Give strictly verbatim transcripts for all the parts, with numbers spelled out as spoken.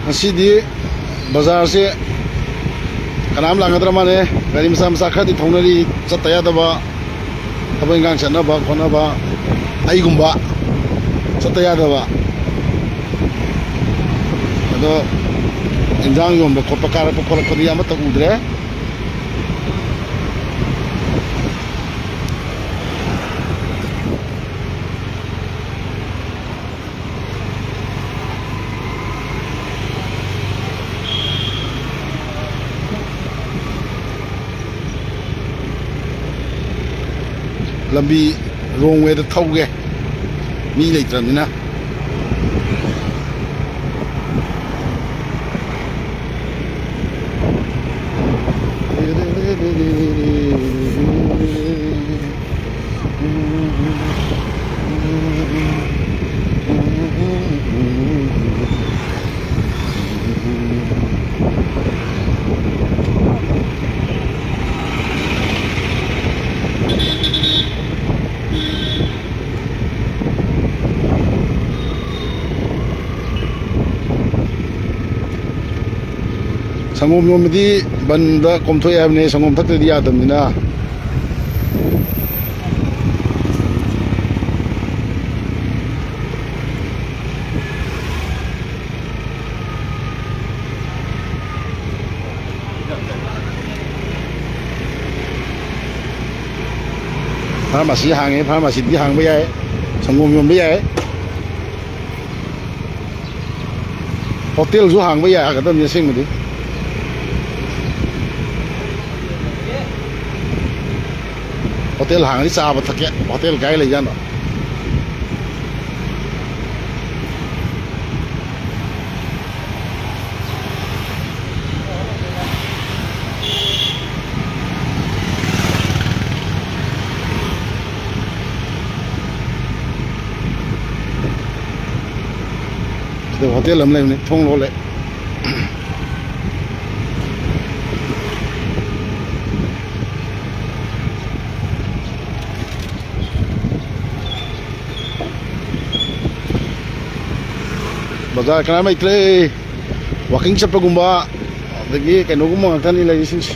ꯉꯁꯤꯗꯤ ꯕꯖꯥꯔꯁꯦ ꯀꯅꯥꯝ ꯂꯥꯛꯅꯗ꯭ꯔ ꯃꯥꯜꯂꯦ꯫ ꯒꯥꯔꯤ ꯃꯆꯥ ꯃꯆꯥ ꯈꯔꯗꯤ ꯊꯧꯅꯔꯤ, ꯆꯠꯇ ꯌꯥꯗꯕ, ꯊꯕꯛ ꯏꯪꯈꯥꯡ ꯆꯠꯅꯕ ꯈꯣꯠꯅꯕ꯫ ꯑꯩꯒꯨꯝꯕ ꯆꯠꯇ ꯌꯥꯗꯕ꯫ ꯑꯗꯣ ꯏꯟꯖꯥꯡ ꯌꯣꯟꯕ ꯈꯣꯠꯄ, ꯀꯥꯔꯛꯄ ꯈꯣꯠꯂꯛꯄꯗꯤ ꯑꯃꯠꯇ ꯎꯗ꯭ꯔꯦ꯫ ꯂꯝꯕꯤ wrong wayꯗ ꯊꯧꯒꯦ, ꯃꯤ ꯂꯩꯇ꯭ꯔꯕꯅꯤꯅ꯫ ꯁꯪꯒꯣꯝ ꯌꯣꯟꯕꯗꯤ ꯕꯟꯗ ꯀꯣꯝꯊꯣꯛꯑꯦ ꯍꯥꯏꯕꯅꯦ, ꯁꯪꯒꯣꯝ ꯊꯛꯇ꯭ꯔꯗꯤ ꯌꯥꯗꯕꯅꯤꯅ꯫ ꯐꯥꯔꯃꯥꯁꯤ ꯍꯥꯡꯉꯦ, ꯐꯥꯔꯃꯥꯁꯤꯗꯤ ꯍꯥꯡꯕ ꯌꯥꯏ, ꯁꯪꯒꯣꯝ ꯌꯣꯟꯕ ꯌꯥꯏ꯫ ꯍꯣꯇꯦꯜꯁꯨ ꯍꯥꯡꯕ ꯌꯥꯒꯗꯕꯅꯤ ꯑꯁꯦꯡꯕꯗꯤ꯫ ꯍꯣꯇꯦꯜ ꯍꯥꯡꯉꯗꯤ ꯆꯥꯕ ꯊꯛꯀꯦ꯫ ꯍꯣꯇꯦꯜ ꯀꯥꯏ ꯂꯩꯖꯥꯠꯅꯣ? ꯁꯤꯗ ꯍꯣꯇꯦꯜ ꯑꯃ ꯂꯩꯕꯅꯤ, ꯊꯣꯡ ꯂꯣꯜꯂꯦ꯫ ꯕꯖꯥꯔ ꯀꯅꯥꯝ ꯂꯩꯇ꯭ꯔꯦ꯫ ꯋꯥꯀꯤꯡ ꯆꯠꯄꯒꯨꯝꯕ, ꯑꯗꯒꯤ ꯀꯩꯅꯣꯒꯨꯝꯕ ꯉꯥꯛꯇꯅꯤ ꯂꯩꯔꯤꯁꯤꯡꯁꯦ꯫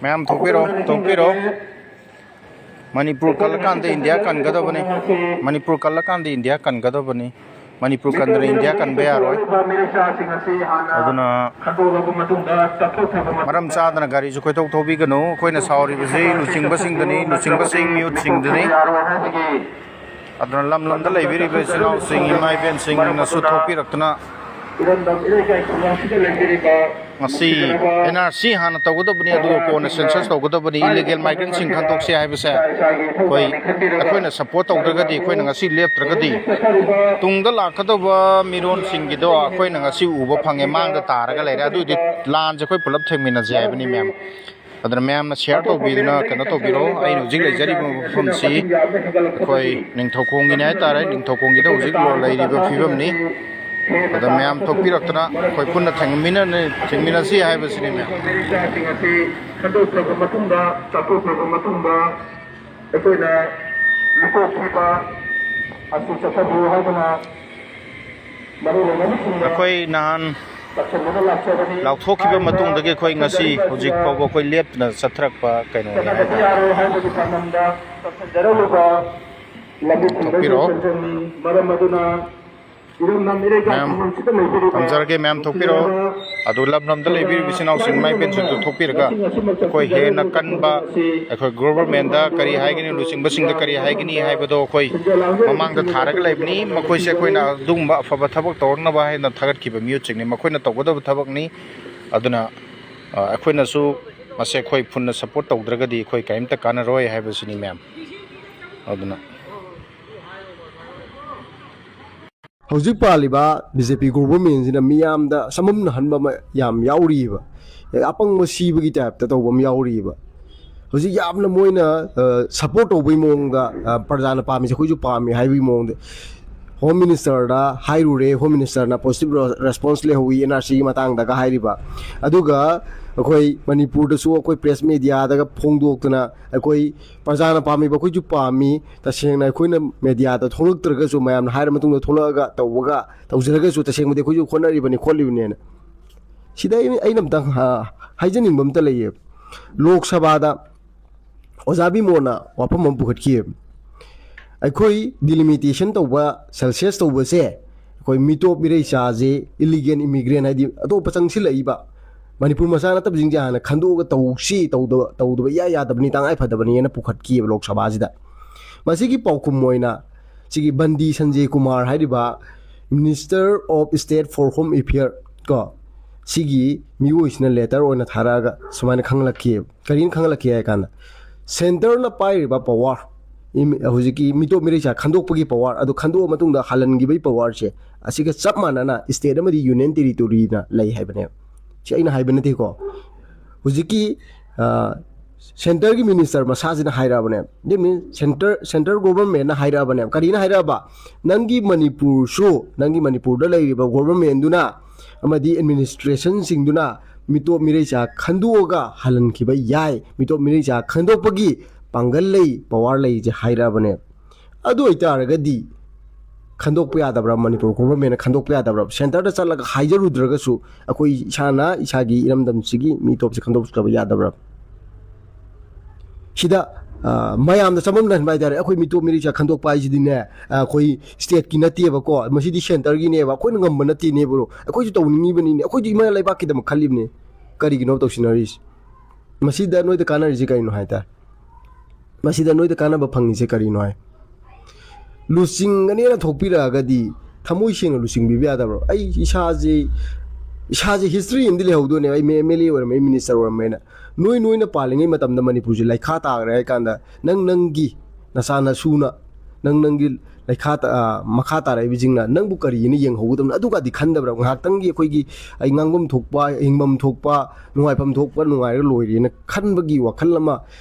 ꯃꯌꯥꯝ ꯊꯣꯛꯄꯤꯔꯣ, ꯊꯣꯛꯄꯤꯔꯣ꯫ ꯃꯅꯤꯄꯨꯔ ꯀꯜꯂꯀꯥꯟꯗ ꯏꯟꯗꯤꯌꯥ ꯀꯟꯒꯗꯕꯅꯤ꯫ ꯃꯅꯤꯄꯨꯔ ꯀꯜꯂꯀꯥꯟꯗ ꯏꯟꯗꯤꯌꯥ ꯀꯟꯒꯗꯕꯅꯤ꯫ ꯃꯅꯤꯄꯨꯔ ꯀꯟꯗꯅ ꯏꯟꯗꯤꯌꯥ ꯀꯟꯕ ꯌꯥꯔꯣꯏ꯫ ꯑꯗꯨꯅ ꯃꯔꯝ ꯆꯥꯗꯅ ꯒꯥꯔꯤꯁꯨ ꯈꯣꯏꯊꯧ ꯊꯧꯕꯤꯒꯅꯨ꯫ ꯑꯩꯈꯣꯏꯅ ꯁꯥꯎꯔꯤꯕꯁꯤ ꯂꯨꯆꯤꯡꯕꯁꯤꯡꯗꯅꯤ, ꯂꯨꯆꯤꯡꯕꯁꯤꯡ ꯃꯤꯍꯨꯠꯁꯤꯡꯗꯅꯤ꯫ ꯑꯗꯨꯅ ꯂꯝ ꯂꯝꯗ ꯂꯩꯕꯤꯔꯤꯕ ꯏꯆꯤꯜ ꯏꯅꯥꯎꯁꯤꯡ, ꯏꯃꯥ ꯏꯕꯦꯟꯁꯤꯡꯅꯁꯨ ꯊꯣꯛꯄꯤꯔꯛꯇꯨꯅ ꯏꯔꯝꯗꯝ ꯏꯔꯩꯀꯥꯏ ꯈꯨꯜꯂꯛꯁꯤꯗ ꯂꯩꯖꯔꯤꯕ ꯉꯁꯤ ꯅꯨꯡꯁꯤꯖꯔꯕ ꯑꯦꯟ ꯑꯥꯔ ꯁꯤ ꯍꯥꯟꯅ ꯇꯧꯒꯗꯕꯅꯤ, ꯑꯗꯨꯒ ꯀꯣꯟꯅ ꯁꯦꯟꯁꯁ ꯇꯧꯒꯗꯕꯅꯤ, ꯏꯂꯤꯒꯦꯜ ꯃꯥꯏꯒ꯭ꯔꯦꯟꯁꯤꯡ ꯈꯟꯗꯣꯛꯁꯤ ꯍꯥꯏꯕꯁꯦ ꯏꯁꯥ ꯏꯁꯥꯒꯤ ꯏꯊꯧꯗꯥꯡꯅꯤ ꯑꯩꯈꯣꯏ, ꯈꯟꯕꯤꯔꯒ ꯑꯩꯈꯣꯏꯅ ꯁꯄꯣꯔꯠ ꯇꯧꯗ꯭ꯔꯒꯗꯤ, ꯑꯩꯈꯣꯏꯅ ꯉꯁꯤ ꯂꯦꯞꯇ꯭ꯔꯒꯗꯤ, ꯍꯧꯖꯤꯛ ꯆꯠꯊꯔꯤꯕ ꯇꯨꯡꯗ ꯂꯥꯛꯀꯗꯧꯕ ꯃꯤꯔꯣꯟꯁꯤꯡꯒꯤꯗꯣ ꯑꯩꯈꯣꯏꯅ ꯉꯁꯤ ꯎꯕ ꯐꯪꯉꯦ, ꯃꯥꯡꯗ ꯇꯥꯔꯒ ꯂꯩꯔꯦ꯫ ꯑꯗꯨꯏꯗꯤ ꯂꯥꯟꯁꯦ ꯑꯩꯈꯣꯏ ꯄꯨꯂꯞ ꯊꯦꯡꯃꯤꯟꯅꯁꯦ ꯍꯥꯏꯕꯅꯤ ꯃꯌꯥꯝ꯫ ꯑꯗꯨꯅ ꯃꯌꯥꯝꯅ ꯁꯤꯌꯥꯔ ꯇꯧꯕꯤꯗꯨꯅ ꯀꯩꯅꯣ ꯇꯧꯕꯤꯔꯣ꯫ ꯑꯩꯅ ꯍꯧꯖꯤꯛ ꯂꯩꯖꯔꯤꯕ ꯃꯐꯝꯁꯤ ꯑꯩꯈꯣꯏ ꯅꯤꯡꯊꯧꯈꯣꯡꯒꯤꯅꯤ ꯍꯥꯏꯇꯥꯔꯦ꯫ ꯅꯤꯡꯊꯧꯈꯣꯡꯒꯤꯗ ꯍꯧꯖꯤꯛ ꯂꯩꯔꯤꯕ ꯐꯤꯕꯝꯅꯤ꯫ ꯑꯗ ꯃꯌꯥꯝ ꯊꯣꯛꯄꯤꯔꯛꯇꯅ ꯑꯩꯈꯣꯏ ꯄꯨꯟꯅ ꯊꯦꯡꯃꯤꯟꯅ-, ꯊꯦꯡꯃꯤꯟꯅꯁꯤ ꯍꯥꯏꯕꯁꯤꯅꯤ ꯃꯌꯥꯝ꯫ ꯈꯟꯗꯣꯛꯈ꯭ꯔꯕ ꯃꯇꯨꯡꯗ, ꯆꯥꯊꯣꯛꯈ꯭ꯔꯕ ꯃꯇꯨꯡꯗ ꯑꯩꯈꯣꯏꯅ ꯃꯤꯀꯣꯛ ꯊꯤꯕ ꯑꯁꯤ ꯆꯠꯊꯕꯤꯌꯨ ꯍꯥꯏꯗꯨꯅ ꯃꯔꯨ ꯑꯣꯏꯕ ꯃꯤꯁꯤꯡꯅ ꯑꯩꯈꯣꯏ ꯅꯍꯥꯟ ꯂꯥꯎꯊꯣꯛꯈꯤꯕ ꯃꯇꯨꯡꯗꯒꯤ ꯑꯩꯈꯣꯏ ꯉꯁꯤ ꯍꯧꯖꯤꯛ ꯐꯥꯎꯕ ꯑꯩꯈꯣꯏ ꯂꯦꯞꯇꯅ ꯆꯠꯊꯔꯛꯄ ꯀꯩꯅꯣꯅꯤ ꯍꯥꯏꯇꯥꯔꯦ꯫ ꯌꯥꯔꯣꯏ ꯍꯥꯏꯕꯒꯤ ꯄꯥꯟꯗꯝꯗ ꯆꯠꯊꯖꯔꯝꯂꯤꯕ ꯂꯝꯕꯤ ꯊꯤꯡꯕꯒꯤ ꯊꯣꯛꯄꯤꯔꯛꯑꯣ꯫ ꯁꯦꯟꯖꯪꯅꯤ꯫ ꯃꯔꯝ ꯑꯗꯨꯅ ꯏꯔꯝꯗꯝ ꯏꯔꯩꯀꯥꯏ ꯃꯌꯥꯝ ꯈꯨꯜꯂꯝꯁꯤꯗ ꯂꯩꯖꯔꯤꯕ ꯊꯝꯖꯔꯒꯦ, ꯃꯌꯥꯝ ꯊꯣꯛꯄꯤꯔꯛꯑꯣ꯫ ꯅꯨꯡꯁꯤꯖꯔꯕ ꯑꯗꯨ ꯂꯝ ꯂꯝꯗ ꯂꯩꯕꯤꯔꯤꯕ ꯏꯆꯤꯟ ꯏꯅꯥꯎꯁꯤꯡ, ꯏꯃꯥ ꯏꯕꯦꯟꯁꯤꯡꯗꯨ ꯊꯣꯛꯄꯤꯔꯒ ꯑꯩꯈꯣꯏ ꯍꯦꯟꯅ ꯀꯟꯕ, ꯑꯩꯈꯣꯏ ꯒꯣꯚꯔꯃꯦꯟꯗ ꯀꯔꯤ ꯍꯥꯏꯒꯅꯤ, ꯂꯨꯆꯤꯡꯕꯁꯤꯡꯗ ꯀꯔꯤ ꯍꯥꯏꯒꯅꯤ ꯍꯥꯏꯕꯗꯣ ꯑꯩꯈꯣꯏ ꯃꯃꯥꯡꯗ ꯊꯥꯔꯒ ꯂꯩꯕꯅꯤ꯫ ꯃꯈꯣꯏꯁꯦ ꯑꯩꯈꯣꯏꯅ ꯑꯗꯨꯒꯨꯝꯕ ꯑꯐꯕ ꯊꯕꯛ ꯇꯧꯔꯛꯅꯕ ꯍꯥꯏꯅ ꯊꯥꯒꯠꯈꯤꯕ ꯃꯤꯑꯣꯏꯁꯤꯡꯅꯤ꯫ ꯃꯈꯣꯏꯅ ꯇꯧꯒꯗꯕ ꯊꯕꯛꯅꯤ꯫ ꯑꯗꯨꯅ, ꯑ, ꯑꯩꯈꯣꯏꯅꯁꯨ ꯃꯁꯦ ꯑꯩꯈꯣꯏ ꯐꯨꯟꯅ ꯁꯄꯣꯔꯠ ꯇꯧꯗ꯭ꯔꯒꯗꯤ ꯑꯩꯈꯣꯏ ꯀꯔꯤꯝꯇ ꯀꯥꯟꯅꯔꯣꯏ ꯍꯥꯏꯕꯁꯤꯅꯤ ꯃꯌꯥꯝ꯫ ꯑꯗꯨꯅ ꯍꯧꯖꯤꯛ ꯄꯥꯜꯂꯤꯕ ꯕꯤ ꯖꯦ ꯄꯤ ꯒꯣꯚꯔꯟꯃꯦꯟꯁꯤꯅ ꯃꯤꯌꯥꯝꯗ ꯆꯃꯝꯅꯍꯟꯕ ꯑꯃ ꯌꯥꯝ ꯌꯥꯎꯔꯤꯕ꯫ ꯑꯦ, ꯑꯄꯪꯕ ꯁꯤꯕꯒꯤ ꯇꯥꯏꯞꯇ ꯇꯧꯕ ꯑꯃ ꯌꯥꯎꯔꯤꯕ꯫ ꯍꯧꯖꯤꯛ ꯌꯥꯝꯅ ꯃꯣꯏꯅ ꯁꯄꯣꯔꯠ ꯇꯧꯕꯒꯤ ꯃꯑꯣꯡꯗ, ꯑ, ꯄ꯭ꯔꯖꯥꯅ ꯄꯥꯝꯃꯤꯁꯦ ꯑꯩꯈꯣꯏꯁꯨ ꯄꯥꯝꯃꯤ ꯍꯥꯏꯕꯒꯤ ꯃꯑꯣꯡꯗ ꯍꯣꯝ ꯃꯤꯅꯤꯁꯇꯔꯗ ꯍꯥꯏꯔꯨꯔꯦ, ꯍꯣꯝ ꯃꯤꯅꯤꯁꯇꯔꯅ ꯄꯣꯖꯤꯇꯤꯚ ꯔꯦꯁꯄꯣꯟꯁ ꯂꯩꯍꯧꯋꯤ ꯑꯦꯟ ꯑꯥꯔ ꯁꯤꯒꯤ ꯃꯇꯥꯡꯗꯒ ꯍꯥꯏꯔꯤꯕ꯫ ꯑꯗꯨꯒ ꯑꯩꯈꯣꯏ ꯃꯅꯤꯄꯨꯔꯗꯁꯨ ꯑꯩꯈꯣꯏ ꯄ꯭ꯔꯦꯁ ꯃꯦꯗꯤꯌꯥꯗꯒ ꯐꯣꯡꯗꯣꯛꯇꯅ ꯑꯩꯈꯣꯏ ꯄ꯭ꯔꯖꯥꯅ ꯄꯥꯝꯃꯤꯕ ꯑꯩꯈꯣꯏꯁꯨ ꯄꯥꯝꯃꯤ, ꯇꯁꯦꯡꯅ ꯑꯩꯈꯣꯏꯅ ꯃꯦꯗꯤꯌꯥꯗ ꯊꯣꯛꯂꯛꯇ꯭ꯔꯒꯁꯨ ꯃꯌꯥꯝꯅ ꯍꯥꯏꯔ ꯃꯇꯨꯡꯗ ꯊꯣꯛꯂꯛꯑꯒ ꯇꯧꯕꯒ ꯇꯧꯖꯔꯒꯁꯨ ꯇꯁꯦꯡꯕꯗꯤ ꯑꯩꯈꯣꯏꯁꯨ ꯍꯣꯠꯅꯔꯤꯕꯅꯤ ꯈꯣꯠꯂꯤꯕꯅꯦꯅ꯫ ꯁꯤꯗ ꯑꯩ, ꯑꯩꯅ ꯑꯝꯇꯪ, ꯑ, ꯍꯥꯏꯖꯅꯤꯡꯕ ꯑꯝꯇ ꯂꯩꯌꯦ꯫ ꯂꯣꯛ ꯁꯚꯥꯗ ꯑꯣꯖꯥ ꯕꯤꯃꯣꯅ ꯋꯥꯐꯝ ꯑꯃ ꯄꯨꯈꯠꯈꯤ꯫ ꯑꯩꯈꯣꯏ ꯗꯤꯂꯤꯃꯤꯇꯦꯁꯟ ꯇꯧꯕ, ꯁꯦꯟꯁꯁ ꯇꯧꯕꯁꯦ, ꯑꯩꯈꯣꯏ ꯃꯤꯇꯣꯞ ꯃꯤꯔꯩꯆꯥꯁꯦ, ꯏꯂꯤꯒꯦꯜ ꯏꯃꯤꯒ꯭ꯔꯦꯟ, ꯍꯥꯏꯗꯤ ꯑꯇꯣꯞꯄ ꯆꯪꯁꯤꯜꯂꯛꯏꯕ, ꯃꯅꯤꯄꯨꯔ ꯃꯆꯥ ꯅꯠꯇꯕꯁꯤꯡꯁꯦ ꯍꯥꯟꯅ ꯈꯟꯗꯣꯛꯑꯒ ꯇꯧꯁꯤ, ꯇꯧꯗꯕ, ꯇꯧꯗꯕ ꯏꯌꯥ ꯌꯥꯗꯕꯅꯤ, ꯇꯉꯥꯏ ꯐꯗꯕꯅꯤꯅ ꯄꯨꯈꯠꯈꯤꯑꯕ ꯂꯣꯛ ꯁꯚꯥꯁꯤꯗ꯫ ꯃꯁꯤꯒꯤ ꯄꯥꯎꯈꯨꯝ ꯑꯣꯏꯅ ꯁꯤꯒꯤ ꯕꯟꯗꯤ ꯁꯟꯖꯦ ꯀꯨꯃꯥꯔ ꯍꯥꯏꯔꯤꯕ Minister of State for Home Affairs ꯀꯣ, ꯁꯤꯒꯤ ꯃꯤꯑꯣꯏꯁꯤꯅ ꯂꯦꯇꯔ ꯑꯣꯏꯅ ꯊꯥꯔꯛꯑꯒ ꯁꯨꯃꯥꯏꯅ ꯈꯪꯍꯜꯂꯛꯈꯤꯑꯕ꯫ ꯀꯔꯤꯅ ꯈꯪꯍꯜꯂꯛꯈꯤ ꯍꯥꯏ ꯀꯥꯟꯗ, ꯁꯦꯟꯇꯔꯅ ꯄꯥꯏꯔꯤꯕ ꯄꯋꯥꯔ, ꯏꯃꯤ-, ꯍꯧꯖꯤꯛꯀꯤ ꯃꯤꯇꯣꯞ ꯃꯤꯔꯩꯆꯥ ꯈꯟꯗꯣꯛꯄꯒꯤ ꯄꯋꯥꯔ, ꯑꯗꯨ ꯈꯟꯗꯣꯛꯑ ꯃꯇꯨꯡꯗ ꯍꯜꯍꯟꯈꯤꯕꯒꯤ ꯄꯋꯥꯔꯁꯦ ꯑꯁꯤꯒ ꯆꯞ ꯃꯥꯟꯅꯅ ꯁ꯭ꯇꯦꯠ ꯑꯃꯗꯤ ꯌꯨꯅꯤꯌꯟ ꯇꯦꯔꯤꯇꯣꯔꯤꯅ ꯂꯩ ꯍꯥꯏꯕꯅꯦꯕ꯫ ꯁꯤ ꯑꯩꯅ ꯍꯥꯏꯕ ꯅꯠꯇꯦꯀꯣ, ꯍꯧꯖꯤꯛꯀꯤ, ꯑ, ꯁꯦꯟꯇꯔꯒꯤ ꯃꯤꯅꯤꯁꯇꯔ ꯃꯁꯥꯁꯤꯅ ꯍꯥꯏꯔꯛꯑꯕꯅꯦꯕ꯫ That means ꯁꯦꯟꯇꯔ, ꯁꯦꯟꯇꯔ ꯒꯣꯚꯔꯟꯃꯦꯟꯅ ꯍꯥꯏꯔꯛꯑꯕꯅꯦꯕ꯫ ꯀꯔꯤꯅ ꯍꯥꯏꯔꯛꯑꯕ? ꯅꯪꯒꯤ ꯃꯅꯤꯄꯨꯔꯁꯨ, ꯅꯪꯒꯤ ꯃꯅꯤꯄꯨꯔꯗ ꯂꯩꯔꯤꯕ ꯒꯣꯚꯔꯟꯃꯦꯟꯗꯨꯅ ꯑꯃꯗꯤ ꯑꯦꯗꯃꯤꯅꯤꯁꯇ꯭ꯔꯦꯁꯟꯁꯤꯡꯗꯨꯅ ꯃꯤꯇꯣꯞ ꯃꯤꯔꯩꯆꯥ ꯈꯟꯗꯣꯛꯑꯒ ꯍꯜꯍꯟꯈꯤꯕ ꯌꯥꯏ, ꯃꯤꯇꯣꯞ ꯃꯤꯔꯩꯆꯥ ꯈꯟꯗꯣꯛꯄꯒꯤ ꯄꯥꯡꯒꯜ ꯂꯩ, ꯄꯋꯥꯔ ꯂꯩꯁꯦ ꯍꯥꯏꯔꯛꯑꯕꯅꯦꯕ꯫ ꯑꯗꯨ ꯑꯣꯏꯇꯥꯔꯒꯗꯤ ꯈꯟꯗꯣꯛꯄ ꯌꯥꯗꯕ꯭ꯔꯥ? ꯃꯅꯤꯄꯨꯔ ꯒꯣꯚꯔꯟꯃꯦꯟꯅ ꯈꯟꯗꯣꯛꯄ ꯌꯥꯗꯕ꯭ꯔꯥ? ꯁꯦꯟꯇꯔꯗ ꯆꯠꯂꯒ ꯍꯥꯏꯖꯔꯨꯗ꯭ꯔꯒꯁꯨ ꯑꯩꯈꯣꯏ ꯏꯁꯥꯅ ꯏꯁꯥꯒꯤ ꯏꯔꯝꯗꯝꯁꯤꯒꯤ ꯃꯤꯇꯣꯞꯁꯦ ꯈꯟꯗꯣꯛꯆꯕ ꯌꯥꯗꯕ꯭ꯔꯥ? ꯁꯤꯗ, ꯑ, ꯃꯌꯥꯝꯗ ꯆꯃꯝꯅꯍꯟꯕ ꯍꯥꯏꯇꯥꯔꯦ꯫ ꯑꯩꯈꯣꯏ ꯃꯤꯇꯣꯞ ꯃꯤꯔꯩꯆꯥ ꯈꯟꯗꯣꯛꯄ ꯍꯥꯏꯁꯤꯗꯤꯅꯦ, ꯑ, ꯑꯩꯈꯣꯏ ꯁ꯭ꯇꯦꯠꯀꯤ ꯅꯠꯇꯦꯕꯀꯣ, ꯃꯁꯤꯗꯤ ꯁꯦꯟꯇꯔꯒꯤꯅꯦꯕ, ꯑꯩꯈꯣꯏꯅ ꯉꯝꯕ ꯅꯠꯇꯦꯅꯦ ꯕ꯭ꯔꯣ, ꯑꯩꯈꯣꯏꯁꯨ ꯇꯧꯅꯤꯡꯉꯤꯕꯅꯤꯅꯦ, ꯑꯩꯈꯣꯏꯁꯨ ꯏꯃꯥ ꯂꯩꯕꯥꯛꯀꯤꯗꯃꯛ ꯈꯜꯂꯤꯕꯅꯦ꯫ ꯀꯔꯤꯒꯤꯅꯣ ꯇꯧꯁꯤꯟꯅꯔꯤꯁꯤ? ꯃꯁꯤꯗ ꯅꯣꯏꯗ ꯀꯥꯟꯅꯔꯤꯁꯤ ꯀꯔꯤꯅꯣ ꯍꯥꯏꯇꯥꯔꯦ? ꯃꯁꯤꯗ ꯅꯣꯏꯗ ꯀꯥꯟꯅꯕ ꯐꯪꯉꯤꯁꯦ ꯀꯔꯤꯅꯣ ꯍꯥꯏ? ꯂꯨꯆꯤꯡꯒꯅꯦꯅ ꯊꯣꯛꯄꯤꯔꯛꯑꯒꯗꯤ ꯊꯃꯣꯏ ꯁꯦꯡꯅ ꯂꯨꯆꯤꯡꯕꯤꯕ ꯌꯥꯗꯕ꯭ꯔꯣ? ꯑꯩ ꯏꯁꯥꯁꯦ, ꯏꯁꯥꯁꯦ ꯍꯤꯁꯇ꯭ꯔꯤ ꯑꯃꯗꯤ ꯂꯩꯍꯧꯗꯣꯏꯅꯦꯕ꯫ ꯑꯩ ꯑꯦꯝ ꯑꯦꯜ ꯑꯦ ꯑꯣꯏꯔꯝꯃꯦ, ꯑꯩ ꯃꯤꯅꯤꯁꯇꯔ ꯑꯣꯏꯔꯝꯃꯦꯅ꯫ ꯅꯣꯏ ꯅꯣꯏꯅ ꯄꯥꯜꯂꯤꯉꯩ ꯃꯇꯝꯗ ꯃꯅꯤꯄꯨꯔꯁꯦ ꯂꯩꯈꯥ ꯇꯥꯈ꯭ꯔꯦ ꯍꯥꯏ ꯀꯥꯟꯗ, ꯅꯪ ꯅꯪꯒꯤ ꯅꯆꯥ ꯅꯁꯨꯅ, ꯅꯪ ꯅꯪꯒꯤ ꯂꯩꯈꯥ ꯇ-, ꯑ, ꯃꯈꯥ ꯇꯥꯔꯛꯏꯕꯁꯤꯡꯅ ꯅꯪꯕꯨ ꯀꯔꯤꯅ ꯌꯦꯡꯍꯧꯒꯗꯕꯅꯣ? ꯑꯗꯨꯒꯗꯤ ꯈꯟꯗꯕ꯭ꯔꯥ? ꯉꯥꯏꯍꯥꯛꯇꯪꯒꯤ ꯑꯩꯈꯣꯏꯒꯤ ꯑꯩ ꯉꯥꯡꯐꯝ ꯊꯣꯛꯄ, ꯍꯤꯡꯐꯝ ꯊꯣꯛꯄ, ꯅꯨꯡꯉꯥꯏꯐꯝ ꯊꯣꯛꯄ ꯅꯨꯡꯉꯥꯏꯔꯒ ꯂꯣꯏꯔꯦꯅ ꯈꯟꯕꯒꯤ ꯋꯥꯈꯜ ꯑꯃ,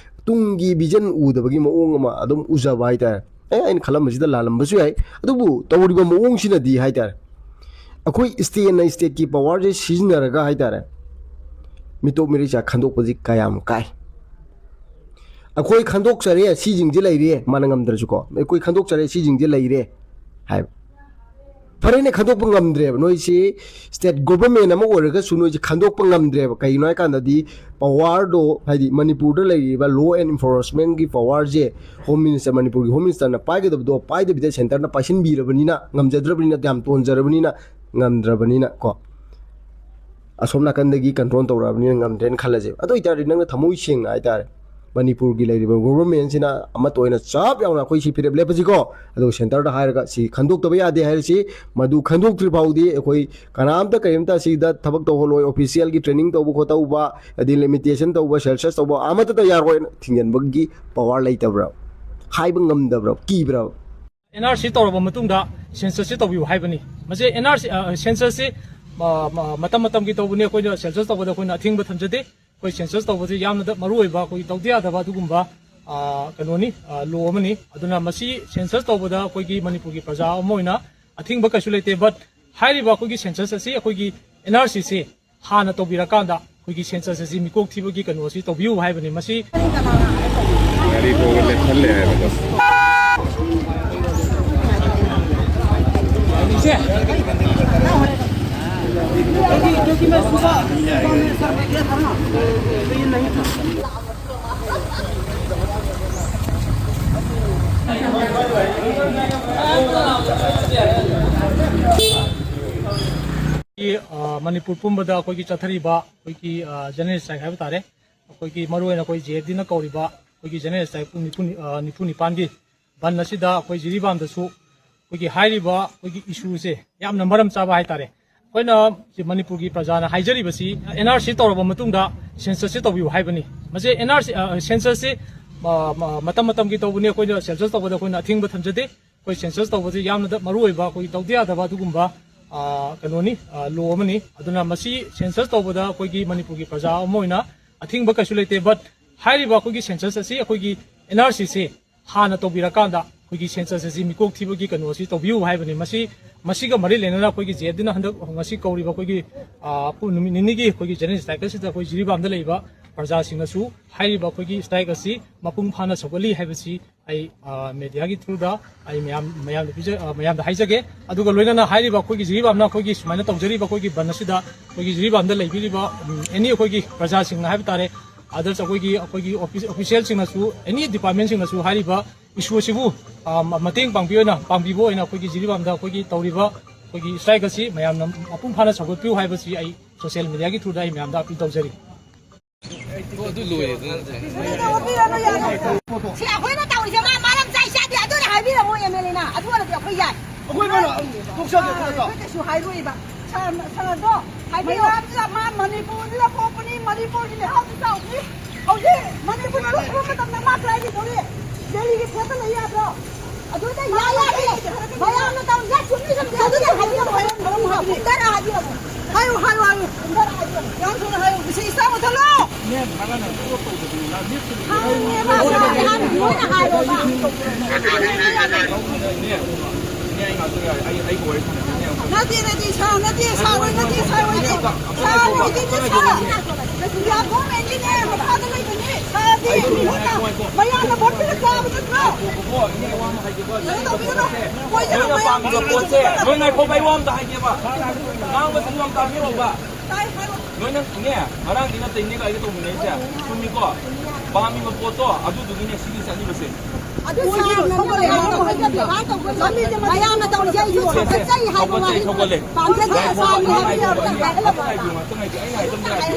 ꯇꯨꯡꯒꯤ ꯚꯤꯖꯟ ꯎꯗꯕꯒꯤ ꯃꯑꯣꯡ ꯑꯃ ꯑꯗꯨꯝ ꯎꯖꯕ ꯍꯥꯏꯇꯥꯔꯦ꯫ ꯑꯦ, ꯑꯩꯅ ꯈꯜꯂꯝꯕꯁꯤꯗ ꯂꯥꯜꯂꯝꯕꯁꯨ ꯌꯥꯏ, ꯑꯗꯨꯕꯨ ꯇꯧꯔꯤꯕ ꯃꯑꯣꯡꯁꯤꯅꯗꯤ ꯍꯥꯏꯇꯥꯔꯦ, ꯑꯩꯈꯣꯏ ꯁ꯭ꯇꯦꯠꯅ ꯁ꯭ꯇꯦꯠꯀꯤ ꯄꯋꯥꯔꯁꯦ ꯁꯤꯖꯤꯟꯅꯔꯒ ꯍꯥꯏꯇꯥꯔꯦ, ꯃꯤꯇꯣꯞ ꯃꯤꯔꯩꯆꯥ ꯈꯟꯗꯣꯛꯄꯁꯤ ꯀꯌꯥꯝ ꯀꯥꯏ? ꯑꯩꯈꯣꯏ ꯈꯟꯗꯣꯛꯆꯔꯦ, ꯁꯤꯁꯤꯡꯁꯦ ꯂꯩꯔꯦ, ꯃꯥꯅ ꯉꯝꯗ꯭ꯔꯁꯨꯀꯣ, ꯑꯩꯈꯣꯏ ꯈꯟꯗꯣꯛꯆꯔꯦ, ꯁꯤꯁꯤꯡꯁꯦ ꯂꯩꯔꯦ ꯍꯥꯏꯕ꯫ ꯐꯔꯦꯅꯦ, ꯈꯟꯗꯣꯛꯄ ꯉꯝꯗ꯭ꯔꯦꯕ꯫ ꯅꯣꯏꯁꯤ ꯁ꯭ꯇꯦꯠ ꯒꯣꯚꯔꯟꯃꯦꯟ ꯑꯃ ꯑꯣꯏꯔꯒꯁꯨ ꯅꯣꯏꯁꯤ ꯈꯟꯗꯣꯛꯄ ꯉꯝꯗ꯭ꯔꯦꯕ꯫ ꯀꯩꯒꯤꯅꯣ ꯍꯥꯏ ꯀꯥꯟꯗꯗꯤ, ꯄꯋꯥꯔꯗꯣ, ꯍꯥꯏꯗꯤ ꯃꯅꯤꯄꯨꯔꯗ ꯂꯩꯔꯤꯕ ꯂꯣ ꯑꯦꯟ ꯏꯟꯐꯣꯔꯁꯃꯦꯟꯒꯤ ꯄꯋꯥꯔꯁꯦ ꯍꯣꯝ ꯃꯤꯅꯤꯁꯇꯔ, ꯃꯅꯤꯄꯨꯔꯒꯤ ꯍꯣꯝ ꯃꯤꯅꯤꯁꯇꯔꯅ ꯄꯥꯏꯒꯗꯕꯗꯣ ꯄꯥꯏꯗꯕꯤꯗ ꯁꯦꯟꯇꯔꯅ ꯄꯥꯏꯁꯤꯟꯕꯤꯔꯕꯅꯤꯅ, ꯉꯝꯖꯗ꯭ꯔꯕꯅꯤꯅ, ꯌꯥꯝ ꯇꯣꯟꯖꯔꯕꯅꯤꯅ, ꯉꯝꯗ꯭ꯔꯕꯅꯤꯅ ꯀꯣ, ꯑꯁꯣꯝ ꯅꯥꯀꯟꯗꯒꯤ ꯀꯟꯇ꯭ꯔꯣꯜ ꯇꯧꯔꯛꯑꯕꯅꯤꯅ ꯉꯝꯗ꯭ꯔꯦꯅ ꯈꯜꯂꯁꯦꯕ꯫ ꯑꯗꯨ ꯑꯣꯏꯇꯥꯔꯗꯤ ꯅꯪꯅ ꯊꯃꯣꯏ ꯁꯦꯡꯅ ꯍꯥꯏꯇꯥꯔꯦ, ꯃꯅꯤꯄꯨꯔꯒꯤ ꯂꯩꯔꯤꯕ ꯒꯣꯚꯔꯟꯃꯦꯟꯁꯤꯅ ꯑꯃꯠꯇ ꯑꯣꯏꯅ ꯆꯞ ꯌꯥꯎꯅ ꯑꯩꯈꯣꯏ ꯁꯤ ꯐꯤꯔꯦꯞ ꯂꯦꯞꯄꯁꯤꯀꯣ, ꯑꯗꯨꯒ ꯁꯦꯟꯇꯔꯗ ꯍꯥꯏꯔꯒ ꯁꯤ ꯈꯟꯗꯣꯛꯇꯕ ꯌꯥꯗꯦ ꯍꯥꯏꯔꯁꯤ꯫ ꯃꯗꯨ ꯈꯟꯗꯣꯛꯇ꯭ꯔꯤ ꯐꯥꯎꯗꯤ ꯑꯩꯈꯣꯏ ꯀꯅꯥꯝꯇ ꯀꯔꯤꯝꯇ ꯑꯁꯤꯗ ꯊꯕꯛ ꯇꯧꯍꯜꯂꯣꯏ꯫ ꯑꯣꯐꯤꯁꯤꯌꯦꯜꯒꯤ ꯇ꯭ꯔꯦꯅꯤꯡ ꯇꯧꯕ ꯈꯣꯠꯇꯧꯕ, ꯑꯗꯩ ꯂꯤꯃꯤꯇꯦꯁꯟ ꯇꯧꯕ, ꯁꯦꯟꯁꯁ ꯇꯧꯕ, ꯑꯃꯠꯇꯗ ꯌꯥꯔꯣꯏꯅ ꯊꯤꯡꯖꯤꯟꯕꯒꯤ ꯄꯋꯥꯔ ꯂꯩꯇꯕ꯭ꯔꯥ? ꯍꯥꯏꯕ ꯉꯝꯗꯕ꯭ꯔꯥ? ꯀꯤꯕ꯭ꯔꯥ? ꯑꯦꯟ ꯑꯥꯔ ꯁꯤ ꯇꯧꯔꯕ ꯃꯇꯨꯡꯗ ꯁꯦꯟꯁꯁꯁꯤ ꯇꯧꯕꯤꯌꯨ ꯍꯥꯏꯕꯅꯤ꯫ ꯃꯁꯤ ꯑꯦꯟ ꯑꯥꯔ ꯁꯤ, ꯑ, ꯁꯦꯟꯁꯁꯁꯤ, ꯑ, ꯃ-, ꯃꯇꯝ ꯃꯇꯝꯒꯤ ꯇꯧꯕꯅꯤ꯫ ꯑꯩꯈꯣꯏꯅ ꯁꯦꯟꯁꯁ ꯇꯧꯕꯗ ꯑꯩꯈꯣꯏꯅ ꯑꯊꯤꯡꯕ ꯊꯝꯖꯗꯦ꯫ ꯑꯩꯈꯣꯏ ꯁꯦꯟꯁꯁ ꯇꯧꯕꯁꯤ ꯌꯥꯝꯅ ꯃꯔꯨ ꯑꯣꯏꯕ, ꯑꯩꯈꯣꯏꯒꯤ ꯇꯧꯗ ꯌꯥꯗꯕ ꯑꯗꯨꯒꯨꯝꯕ, ꯑ, ꯀꯩꯅꯣꯅꯤ, ꯑ, ꯂꯣ ꯑꯃꯅꯤ꯫ ꯑꯗꯨꯅ ꯃꯁꯤ ꯁꯦꯟꯁꯁ ꯇꯧꯕꯗ ꯑꯩꯈꯣꯏꯒꯤ ꯃꯅꯤꯄꯨꯔꯒꯤ ꯄ꯭ꯔꯖꯥ ꯑꯃ ꯑꯣꯏꯅ ꯑꯊꯤꯡꯕ ꯀꯩꯁꯨ ꯂꯩꯇꯦ꯫ But ꯍꯥꯏꯔꯤꯕ ꯑꯩꯈꯣꯏꯒꯤ ꯁꯦꯟꯁꯁ ꯑꯁꯤ, ꯑꯩꯈꯣꯏꯒꯤ ꯑꯦꯟ ꯑꯥꯔ ꯁꯤꯁꯤ ꯍꯥꯟꯅ ꯇꯧꯕꯤꯔꯀꯥꯟꯗ ꯑꯩꯈꯣꯏꯒꯤ ꯁꯦꯟꯁꯁ ꯑꯁꯤ ꯃꯤꯀꯣꯛ ꯊꯤꯕꯒꯤ ꯀꯩꯅꯣ ꯑꯁꯤ ꯇꯧꯕꯤꯌꯨ ꯍꯥꯏꯕꯅꯤ꯫ ꯃꯁꯤ ꯒꯥꯔꯤ ꯊꯣꯡꯉ ꯂꯦꯞꯁꯜꯂꯦ ꯍꯥꯏꯕꯗꯣ꯫ ꯃꯅꯤꯄꯨꯔ ꯄꯨꯝꯕꯗ ꯑꯩꯈꯣꯏꯒꯤ ꯆꯠꯊꯔꯤꯕ ꯑꯩꯈꯣꯏꯒꯤ ꯖꯦꯅꯔꯦꯜ ꯁ꯭ꯇ꯭ꯔꯥꯏꯛ ꯍꯥꯏꯕ ꯇꯥꯔꯦ, ꯑꯩꯈꯣꯏꯒꯤ ꯃꯔꯨꯑꯣꯏꯅ ꯑꯩꯈꯣꯏ ꯖꯦ ꯑꯦꯐ ꯗꯤꯅ ꯀꯧꯔꯤꯕ ꯑꯩꯈꯣꯏꯒꯤ ꯖꯦꯅꯔꯦꯜ ꯁ꯭ꯇ꯭ꯔꯥꯏꯛ ꯄꯨꯡ ꯅꯤꯐꯨ, ꯑ, ꯅꯤꯐꯨ ꯅꯤꯄꯥꯟꯒꯤ ꯕꯟ ꯑꯁꯤꯗ ꯑꯩꯈꯣꯏ ꯖꯤꯔꯤꯕꯥꯝꯗꯁꯨ ꯑꯩꯈꯣꯏꯒꯤ ꯍꯥꯏꯔꯤꯕ ꯑꯩꯈꯣꯏꯒꯤ ꯏꯁꯨꯁꯦ ꯌꯥꯝꯅ ꯃꯔꯝ ꯆꯥꯕ ꯍꯥꯏꯇꯥꯔꯦ꯫ ꯑꯩꯈꯣꯏꯅ ꯁꯤ ꯃꯅꯤꯄꯨꯔꯒꯤ ꯄ꯭ꯔꯖꯥꯅ ꯍꯥꯏꯖꯔꯤꯕꯁꯤ ꯑꯦꯟ ꯑꯥꯔ ꯁꯤ ꯇꯧꯔꯕ ꯃꯇꯨꯡꯗ ꯁꯦꯟꯁꯁꯁꯤ ꯇꯧꯕꯤꯌꯨ ꯍꯥꯏꯕꯅꯤ꯫ ꯃꯁꯤ ꯑꯦꯟ ꯑꯥꯔ ꯁꯤ, ꯑ, ꯁꯦꯟꯁꯁꯁꯤ, ꯑ, ꯃ-, ꯃꯇꯝ ꯃꯇꯝꯒꯤ ꯇꯧꯕꯅꯤ꯫ ꯑꯩꯈꯣꯏꯅ ꯁꯦꯟꯁꯁ ꯇꯧꯕꯗ ꯑꯩꯈꯣꯏꯅ ꯑꯊꯤꯡꯕ ꯊꯝꯖꯗꯦ꯫ ꯑꯩꯈꯣꯏ ꯁꯦꯟꯁꯁ ꯇꯧꯕꯁꯦ ꯌꯥꯝꯅ ꯃꯔꯨ ꯑꯣꯏꯕ, ꯑꯩꯈꯣꯏꯒꯤ ꯇꯧꯗ ꯌꯥꯗꯕ ꯑꯗꯨꯒꯨꯝꯕ, ꯑ, ꯀꯩꯅꯣꯅꯤ, ꯑ, ꯂꯣ ꯑꯃꯅꯤ꯫ ꯑꯗꯨꯅ ꯃꯁꯤ ꯁꯦꯟꯁꯁ ꯇꯧꯕꯗ ꯑꯩꯈꯣꯏꯒꯤ ꯃꯅꯤꯄꯨꯔꯒꯤ ꯄ꯭ꯔꯖꯥ ꯑꯃ ꯑꯣꯏꯅ ꯑꯊꯤꯡꯕ ꯀꯩꯁꯨ ꯂꯩꯇꯦ꯫ ꯕꯠ ꯍꯥꯏꯔꯤꯕ ꯑꯩꯈꯣꯏꯒꯤ ꯁꯦꯟꯁꯁ ꯑꯁꯤ ꯑꯩꯈꯣꯏꯒꯤ ꯑꯦꯟ ꯑꯥꯔ ꯁꯤꯁꯤ ꯍꯥꯟꯅ ꯇꯧꯕꯤꯔꯀꯥꯟꯗ ꯑꯩꯈꯣꯏꯒꯤ ꯁꯦꯟꯁꯁ ꯑꯁꯤ ꯃꯤꯀꯣꯛ ꯊꯤꯕꯒꯤ ꯀꯩꯅꯣ ꯑꯁꯤ ꯇꯧꯕꯤꯌꯨ ꯍꯥꯏꯕꯅꯤ꯫ ꯃꯁꯤ, ꯃꯁꯤꯒ ꯃꯔꯤ ꯂꯩꯅꯅ ꯑꯩꯈꯣꯏꯒꯤ ꯖꯦ ꯑꯦꯐ ꯗꯤꯅ ꯍꯟꯗꯛ ꯉꯁꯤ ꯀꯧꯔꯤꯕ ꯑꯩꯈꯣꯏꯒꯤ, ꯑ, ꯄꯨꯡ ꯅꯨꯃꯤꯠ ꯅꯤꯅꯤꯒꯤ ꯑꯩꯈꯣꯏꯒꯤ ꯖꯦꯅꯔꯦꯜ ꯁ꯭ꯇ꯭ꯔꯥꯏꯛ ꯑꯁꯤꯗ ꯑꯩꯈꯣꯏ ꯖꯤꯔꯤꯕꯥꯝꯗ ꯂꯩꯔꯤꯕ ꯄ꯭ꯔꯖꯥꯁꯤꯡꯅꯁꯨ ꯍꯥꯏꯔꯤꯕ ꯑꯩꯈꯣꯏꯒꯤ ꯁ꯭ꯇ꯭ꯔꯥꯏꯛ ꯑꯁꯤ ꯃꯄꯨꯡ ꯐꯥꯅ ꯁꯧꯒꯠꯂꯤ ꯍꯥꯏꯕꯁꯤ ꯑꯩ, ꯑ, ꯃꯦꯗꯤꯌꯥꯒꯤ ꯊ꯭ꯔꯨꯗ ꯑꯩ ꯃꯌꯥꯝ, ꯃꯌꯥꯝꯗ ꯄꯤꯖ-, ꯑ, ꯃꯌꯥꯝꯗ ꯍꯥꯏꯖꯒꯦ꯫ ꯑꯗꯨꯒ ꯂꯣꯏꯅꯅ ꯍꯥꯏꯔꯤꯕ ꯑꯩꯈꯣꯏꯒꯤ ꯖꯤꯔꯤꯕꯥꯝꯅ ꯑꯩꯈꯣꯏꯒꯤ ꯁꯨꯃꯥꯏꯅ ꯇꯧꯖꯔꯤꯕ ꯑꯩꯈꯣꯏꯒꯤ ꯕꯟ ꯑꯁꯤꯗ ꯑꯩꯈꯣꯏꯒꯤ ꯖꯤꯔꯤꯕꯥꯝꯗ ꯂꯩꯕꯤꯔꯤꯕ, ꯎꯝ, ꯑꯦꯅꯤ ꯑꯩꯈꯣꯏꯒꯤ ꯄ꯭ꯔꯖꯥꯁꯤꯡꯅ ꯍꯥꯏꯕ ꯇꯥꯔꯦ, ꯑꯗꯁ ꯑꯩꯈꯣꯏꯒꯤ, ꯑꯩꯈꯣꯏꯒꯤ ꯑꯣꯐꯤꯁ, ꯑꯣꯐꯤꯁꯤꯌꯦꯜꯁꯤꯡꯅꯁꯨ, ꯑꯦꯅꯤ ꯗꯤꯄꯥꯔꯠꯃꯦꯟꯁꯤꯡꯅꯁꯨ ꯍꯥꯏꯔꯤꯕ ꯏꯁꯨ ꯑꯁꯤꯕꯨ, ꯑ, ꯃ-, ꯃꯇꯦꯡ ꯄꯥꯡꯕꯤ ꯑꯣꯏꯅ, ꯄꯥꯡꯕꯤꯕ ꯑꯣꯏꯅ ꯑꯩꯈꯣꯏꯒꯤ ꯖꯤꯔꯤꯕꯥꯝꯗ ꯑꯩꯈꯣꯏꯒꯤ ꯇꯧꯔꯤꯕ ꯑꯩꯈꯣꯏꯒꯤ ꯁ꯭ꯇ꯭ꯔꯥꯏꯛ ꯑꯁꯤ ꯃꯌꯥꯝꯅ ꯃꯄꯨꯡ ꯐꯥꯅ ꯁꯧꯒꯠꯄꯤꯌꯨ ꯍꯥꯏꯕꯁꯤ ꯑꯩ ꯁꯣꯁꯤꯌꯦꯜ ꯃꯦꯗꯤꯌꯥꯒꯤ ꯊ꯭ꯔꯨꯗ ꯑꯩ ꯃꯌꯥꯝꯗ ꯑꯄꯤꯜ ꯇꯧꯖꯔꯤ꯫ ꯑꯣ, ꯑꯗꯨ ꯂꯣꯏꯔꯦ, ꯑꯗꯨ ꯅꯠꯇꯦ꯫ ꯁꯤ ꯑꯩꯈꯣꯏꯅ ꯇꯧꯔꯤꯁꯦ ꯃꯥ ꯃꯔꯝ ꯆꯥꯏ ꯆꯥꯗꯦ, ꯑꯗꯨꯅ ꯍꯥꯏꯕꯤꯔꯝꯃꯣ ꯑꯦꯝ ꯑꯦꯜ ꯑꯦꯅ꯫ ꯑꯗꯨ ꯑꯣꯏꯔꯗꯤ ꯑꯩꯈꯣꯏ ꯌꯥꯏ꯫ ꯑꯩꯈꯣꯏ ꯀꯩꯅꯣ, ꯇꯣꯛꯆꯒꯦ, ꯇꯣꯛꯆꯒꯦ꯫ ꯑꯩꯈꯣꯏ ꯀꯩꯁꯨ ꯍꯥꯏꯔꯣꯏꯕ꯫ ꯁꯥꯔ, ꯁꯥꯔꯗꯣ ꯍꯥꯏꯕꯤꯌꯣ꯫ ꯃꯌꯥꯝꯁꯤꯗ ꯃꯥ ꯃꯅꯤꯄꯨꯔꯁꯤꯗ ꯄꯣꯛꯄꯅꯤ, ꯃꯅꯤꯄꯨꯔꯒꯤ ꯂꯩꯍꯥꯎꯁꯤ ꯆꯥꯎꯕꯅꯤ꯫ ꯍꯧꯖꯤꯛ ꯃꯅꯤꯄꯨꯔ ꯊꯣꯛꯄ ꯃꯇꯝꯗ ꯃꯥ ꯀꯗꯥꯏ ꯂꯩꯗꯧꯔꯤ? ꯗꯦꯜꯂꯤꯒꯤ ꯐꯦꯠꯇ ꯂꯩ ꯌꯥꯗ꯭ꯔꯣ? ꯑꯗꯨꯗ ꯌꯥꯏ ꯌꯥꯗꯦ꯫ ꯃꯌꯥꯝꯅ ꯇꯧꯔꯤꯁꯦ ꯆꯨꯝꯃꯤ ꯆꯨꯝꯗꯦ ꯑꯗꯨꯗꯤ ꯍꯥꯏꯕꯤꯔꯝꯃꯣ꯫ ꯍꯥꯏꯔꯝꯃꯣ꯫ ꯍꯥꯏꯕꯤꯔꯝꯃꯣ꯫ ꯍꯥꯏꯕꯤꯔꯝꯃꯣ꯫ ꯍꯥꯏꯌꯨ, ꯍꯥꯏꯌꯨ, ꯍꯥꯏꯌꯨ꯫ ꯌꯥꯝ ꯊꯨꯅ ꯍꯥꯏꯌꯨ꯫ ꯏꯁꯩ ꯏꯁꯩ ꯃꯨꯊꯠꯂꯣ꯫ ꯍꯥꯏꯌꯨꯅꯦꯕ꯫ ꯍꯥꯟꯅ ꯍꯥꯟꯅ ꯃꯣꯏꯅ ꯍꯥꯏꯔꯣꯕ꯫ ꯅꯠꯇꯦ, ꯅꯠꯇꯦ, ꯁꯥꯔ, ꯅꯠꯇꯦ, ꯁꯥꯔ ꯍꯣꯏ, ꯅꯠꯇꯦ, ꯁꯥꯔ ꯍꯣꯏ, ꯅꯠꯇꯦ, ꯁꯥꯔ ꯍꯣꯏ꯫ ꯁꯥꯔ ꯍꯣꯏꯗꯤꯅꯦ, ꯁꯥꯔ꯫ ꯌꯥ ꯒꯣꯔꯃꯦꯟꯒꯤꯅꯦ ꯃꯈꯥꯗ ꯂꯩꯕꯅꯦ꯫ ꯁꯥꯔꯗꯤ ꯃꯤꯍꯨꯠꯅ ꯃꯌꯥꯝꯅ ꯚꯣꯠ ꯄꯤꯔ ꯆꯥꯕ ꯅꯠꯇ꯭ꯔꯣ? ꯀꯩꯅꯣ ꯇꯧꯕꯤꯒꯅꯨ꯫ ꯃꯣꯏꯁꯦ ꯅꯣꯏꯅ ꯄꯥꯝꯃꯤꯕ ꯄꯣꯠꯁꯦ, ꯅꯣꯏ ꯉꯥꯏꯈꯣ, ꯑꯩ ꯋꯥ ꯑꯝꯇ ꯍꯥꯏꯒꯦꯕ꯫ ꯉꯥꯡꯕꯁꯤ ꯌꯥꯝ ꯇꯥꯕꯤꯔꯣꯕ꯫ ꯇꯥꯏ, ꯍꯥꯏꯔꯣ꯫ ꯅꯣꯏꯅ ꯏꯅꯦ, ꯉꯔꯥꯡꯗꯤ ꯅꯠꯇꯦ ꯏꯅꯦ ꯒꯥꯔꯤꯗ ꯇꯣꯡꯃꯤꯟꯅꯩꯁꯦ꯫ ꯆꯨꯝꯃꯤꯀꯣ? ꯄꯥꯝꯃꯤꯕ ꯄꯣꯠꯇꯣ ꯑꯗꯨꯗꯨꯒꯤꯅꯦ ꯁꯤꯒꯤ ꯆꯠꯂꯤꯕꯁꯦ꯫ ꯑꯗꯨ ꯁꯥꯔꯅ ꯃꯌꯥꯝ ꯑꯃ ꯍꯥꯏꯖꯕꯗ ꯃꯌꯥꯝꯅ ꯇꯧꯔꯤꯁꯦ ꯑꯩꯁꯨ ꯁꯧꯒꯠꯆꯩ ꯍꯥꯏꯕ ꯋꯥꯍꯩ ꯄꯥꯝꯖꯗꯦ ꯁꯥꯔꯅ ꯍꯥꯏꯕ ꯌꯥꯕꯗ ꯍꯥꯏꯒꯠꯂꯕ꯫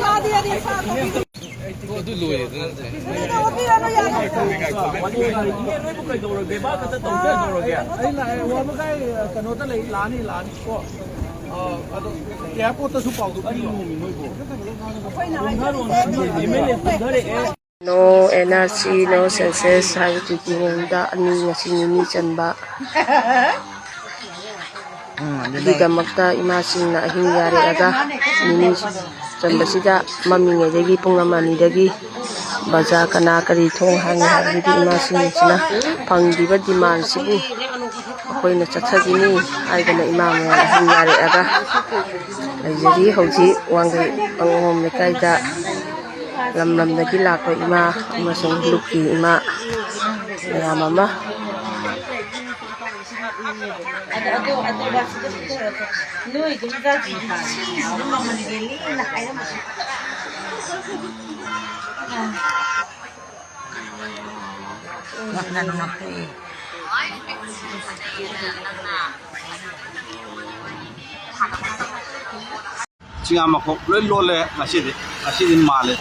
ꯌꯥꯗꯦ, ꯌꯥꯗꯦ, ꯁꯥꯔ꯫ ꯑꯣ, ꯑꯗꯨ ꯂꯣꯏꯔꯦ, ꯑꯗꯨ ꯅꯠꯇꯦ꯫ ꯏꯅꯦ, ꯅꯣꯏꯕꯨ ꯀꯩꯗꯧꯔꯒꯦ? ꯚꯥꯏ ꯈꯛꯇ ꯇꯧꯖ ꯇꯧꯔꯒꯦ? ꯑꯩ ꯂꯥꯛꯑꯦ, ꯋꯥꯕꯒꯥꯏ ꯀꯩꯅꯣꯗ ꯂꯩ, ꯂꯥꯛꯑꯅꯤ, ꯂꯥꯛꯑꯅꯤ ꯀꯣ꯫ ꯑ, ꯑꯗꯣ ꯑꯦꯌꯥꯔꯄꯣꯔꯠꯇꯁꯨ ꯄꯥꯎꯗꯣ ꯄꯤꯌꯣ꯫ ꯀꯔꯤ ꯅꯣꯝꯃꯤ ꯅꯣꯏꯕꯨ? ꯑꯩꯈꯣꯏꯅ ꯍꯥꯏꯖꯔꯤꯁꯦ ꯀꯨꯝꯊꯔꯛꯑꯦ꯫ No N R C, no census ꯍꯥꯏꯕ treaty ꯃꯑꯣꯡꯗ ꯑꯅꯤ, ꯉꯁꯤ ꯅꯤꯅꯤ ꯆꯟꯕ꯫ ꯎꯝ, ꯑꯗꯨꯗ ꯑꯗꯨꯒꯤꯗꯃꯛꯇ ꯏꯃꯥꯁꯤꯡꯅ ꯑꯍꯤꯡ ꯌꯥꯔꯦꯛꯑꯒ ꯅꯤꯅꯤ ꯆꯟꯕꯁꯤꯗ ꯃꯝꯃꯤꯉꯩꯗꯒꯤ ꯄꯨꯡ ꯑꯃ ꯑꯅꯤꯗꯒꯤ ꯕꯖꯥꯔ ꯀꯅꯥ ꯀꯔꯤ ꯊꯣꯡ ꯍꯥꯡꯉꯤ ꯍꯥꯏꯕꯗꯨꯗꯤ ꯏꯃꯥꯁꯤꯡꯁꯤꯅ ꯐꯪꯈꯤꯕ demandꯁꯤꯕꯨ ꯑꯩꯈꯣꯏꯅ ꯆꯠꯊꯈꯤꯅꯤ ꯍꯥꯏꯗꯅ ꯏꯃꯥ ꯃꯌꯥꯝ ꯑꯍꯤꯡ ꯌꯥꯔꯦꯛꯑꯒ ꯂꯩꯖꯔꯤ꯫ ꯍꯧꯖꯤꯛ ꯋꯥꯡꯒꯩ ꯑꯉꯣꯝ ꯂꯩꯀꯥꯏꯗ ꯂꯝ ꯂꯝꯗꯒꯤ ꯂꯥꯛꯄ ꯏꯃꯥ ꯑꯃꯁꯨꯡ ꯂꯨꯞꯀꯤ ꯏꯃꯥ ꯃꯌꯥꯝ ꯑꯃ꯫ ꯆꯤꯡꯉꯥ ꯃꯈꯣꯛ ꯂꯣꯏ ꯂꯣꯜꯂꯦ ꯉꯁꯤꯗꯤ꯫ ꯉꯁꯤꯗꯤ ꯃꯥꯜꯂꯦ꯫